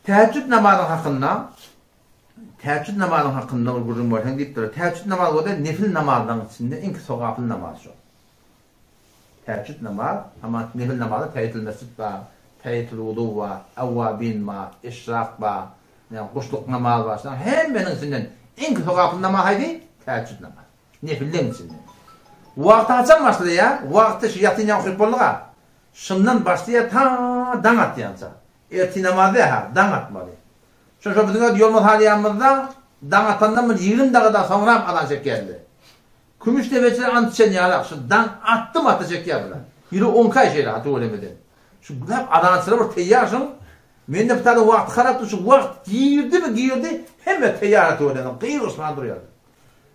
Täheccüd namazyň hakynda Täheccüd namazyň hakynda bir gürrüň berseň diýipdir. Täheccüd namazy bolsa nefil namazlaryň içinde iň sogaply namaz şol. Täheccüd namaz, amma nefil namazda tähiýetül mesjid bar, tähiýetül wudu bar, awwabin bar, eşrak bar, ýa guşluk namaz bar. Şolaryň hemmesiniň içinden iň sogaply namaz haýsy? Täheccüd namaz. Nefilleň içinde. Wagty haçan başlaýar? Wagty şu ýatynýan okyp bolduga. Şundan başlaýar ta daň atýança. Ertir namaz däl-hä, daň atmaly. Şo şo biziň öz ýolumyz salýanymyzda daň atandan bir 20 dagadan soňram azan çekýärdiler. Kümüş depeçiler ant içen ýalak, şu daň atdym atdy çekýär bular. Ýüri on iki aý şeýle ha tüwelemeden. Şu hep azançylar bir teýýar şuň. Mende bir tane wagt harapdy şu wagt girdimi girdi hemme teýýar ha tüweleme gygyryşman durýardy.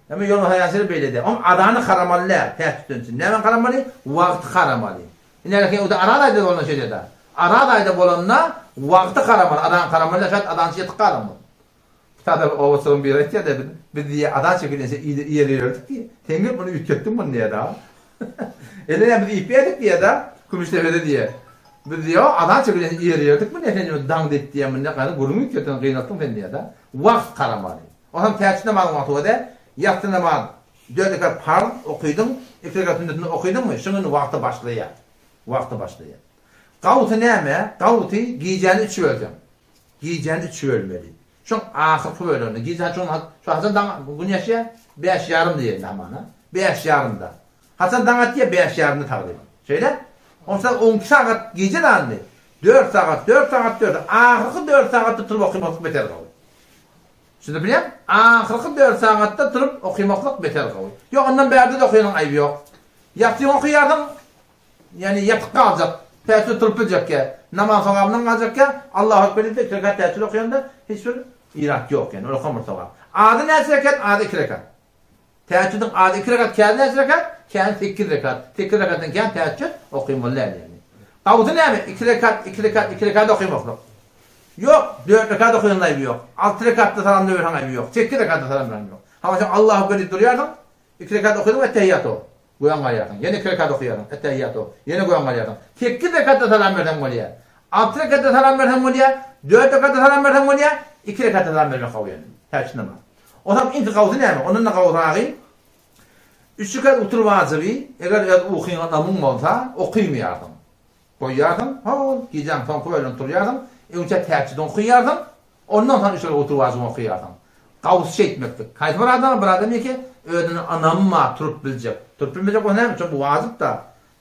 Emme ýolumyz salýan şeýle beýle däl. Oň azany haramaly däl, täsdüden üçin. Näme haramaly? Wagty haramaly. Ine o-da Araz aýda bolanda şeýle-dä. Araz aýda bolanda wagty garamaly, azan garamaly däl, şaýat azançy ýetip galan bol. Sada bir obaçylaryň biri aýtýar-da, biz, biz diýýär, azan çekilýänçä iýde iýer ýörerdik diýýär. Sen gelip muny üýtgetdiň muny diýýär-de. Ene biz iýip ýerdik diýýär-de, Kümüşdepede diýýär. Biz diýýär, azan çekilýänçä iýer ýerdik muny, sen indi daň diýip diýýär, muny gany gürrüň üýtgetdiň, gynaltdyň sen diýýär-de. Wagt garamaly. Onsoň täçli namazyň wagty bolýar, ýassy namaz Dört rekat parz okydyň, iki rekat sünnetini okydyňmy, şuň indi wagty başlaýar. Wagty başlaýar. Gawsy näme? Gawsy gijäni üç bölseň. Gijäni üç bölmeli. Şoň ahyrky böleginde, gije haçan şu haçan daň gün ýaşýar? Bäş ýarym diýeli hamana. Bäş ýarymda. Haçan daň atýar? Bäş ýarymda tagryban. Şeýle? Onsoň 12 sagat gije dandy. 4 sagat, 4 sagat, 4. Ahyrky 4 sagatda turup okymaklyk beter gowy. Şuny bilýäň, ahyrky dört sagatda turup okymaklyk beter gowy. Ýok, ondan bärde-de okyanyň aýby ýok. Ýatsyň okaýarsyň, ýagny ýatyp galjak, täheccüde turup biljekkä, namaz sogabyndan galjakkä, Allahu ekber diýip-de iki rekat täheccüd okaýanda hiç bir irat ýok, ýagny ol okam bir sogap. Azy näçe rekat? Azy iki rekat. Täheccüdiň azy iki rekat, käni näçe rekat? Käni sekiz rekat. Sekiz rekatdan kän täheccüd okymaly däl ýagny. Gawsy näme? Iki rekat, iki rekat, iki rekat okymaklyk. Ýok, dört rekat okaýan aýby ýok. Alty rekatda salam berseň aýby ýok. Sekiz rekatda salam berseň ýok. Hawa sen Allahu ekber diýip durýarsyň, iki rekat okadyň ettehiýatu. Göň galýarsyň. Ýene iki rekat okaýarsyň, ettehiýatu. Ýene göň galýarsyň. Sekiz rekatda salam berseň bolýar. Alty rekatda salam berseň bolýar, dört rekatda salam berseň bolýar, iki rekatda salam bermek gowy ýöne. Täheccüd namaz. Onam iňki gawsy näme? Ondan-da gawragy üç rekat utur wajyby, eger öz ukyňa ynamyň bolsa, okymaýarsyň. Goýýarsyň, hol, gijäň soňky bölüminde turýarsyň, öňçä täheccüdiňi okaýarsyň, ondan soň üç rekat utur wajybyňy okaýarsyň. Gawsy şeýtmeklik. Haýsy bir adama, bir adam ýeke özüne ynamy bar, turup biljek. Turup bilmejek bolsa näme üçin? Bu wajyp-da.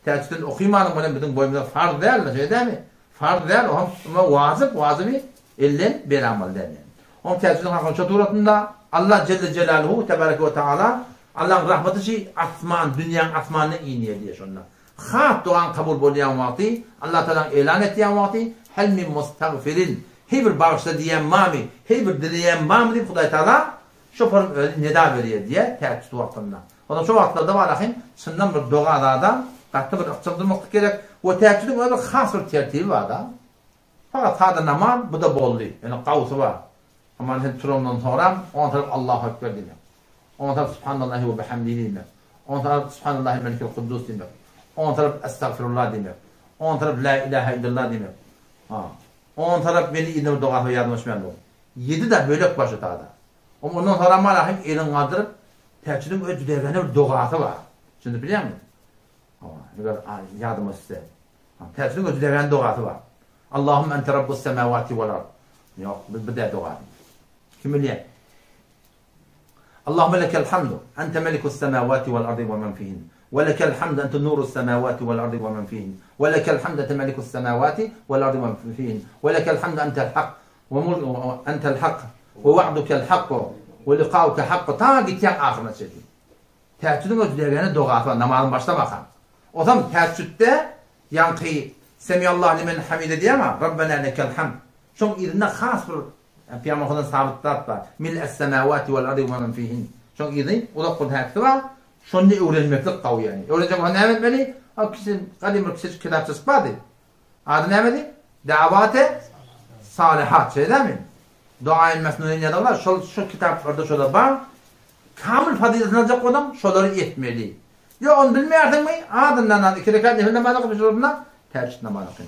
Täheccüden okymanyň bilen biziň boýnumyza farz däldir, şeýle dälmi? Farz däl, o hem wajyp, wajyby elden beramaly däl ýaly. Oň täheccüdiň hakyny şo suratynda Allah jelle jelaluhu tebareke we taala Allaň rahmaty şi asman, dünýäň asmanyna inýär diýýär şonda. Has dogaň kabul bolýan wagty, Allah tagalaň elan etýän wagty, Hel min mustagfirin, heý bir bagyşla diýýän barmy, heý bir dileýän barmy diýip Hudaý tagala Şoparyň özi neda berýär diýýär täheccüd wagtynda. Onsoň şo wagtlarda walakin çyndan bir doga zada gaty bir ykjam durmaklyk gerek we täheccüdiň öz bir has bir tertibi barda. Fakat sada namaz bu-da boldy. Ýöne gawsy bar. Aman sen turandan soňram on tarap Allahu ekber diýmek. On tarap Subhanallahi we bihamdihi diýmek. On tarap Subhanallahil melikil kuddus diýmek. On tarap Estagfirullah diýmek. On tarap La ilaha illallah diýmek. Ha. On tarap meni yzyna bir dogasy ýadyma düşmän dur. Ýedi-de bölek bar şu tada. Ondan soňra malahym elin galdyryp, täçidiň öz jüdegene bir dogasy bar. Şuny bilýäňmi? Hawa, eger ýadyma düşse. Täçidiň öz jüdegene dogasy bar. Allahumma ente rabbus semawati wal ard. Ýok, bu bu däl doga. Kim bilýär? Allahumma lekel hamdu, ente melikus semawati wal ardi we men fihin. We lekel hamdu ente nurus semawati wal ardi we men fihin. We lekel hamdu ente melikus semawati wal ardi we men fihin. We lekel hamdu entel hak we mul entel hak we wa'dukel hak we liqauke hak ta gitýän ahyryna çenli. Täheccüdiň öz degeni dogasy bar namazyň başlamaka. Ozam täheccütde ýaňky Semiallahu limen hamide diýýäň-a, Rabbena lekel hamd. Şoň yzynda has bir Pygamberden sabyt zat bar. Mil es-semawati wal ardi we men fihin. Şoň yzy uzak bir hädisi bar. Şony öwrenmeklik gowy ýagny. Öwrenjek bolsaň näme etmeli? O kişi gadym bir kiçijik kitapçajyk bardy. Ady nämedi? Dawate Salihat, şeýle dälmi? Duaýy mesnun ýazarlar, şol şu kitaplarda şolar bar. Kamil fazyletini aljak bolsaň, şolary etmeli. Ýok, ony bilmeýärsiňmi? Azyndan az iki rekat nefil namazy okyp, şolarynda täheccüd namazy okyn.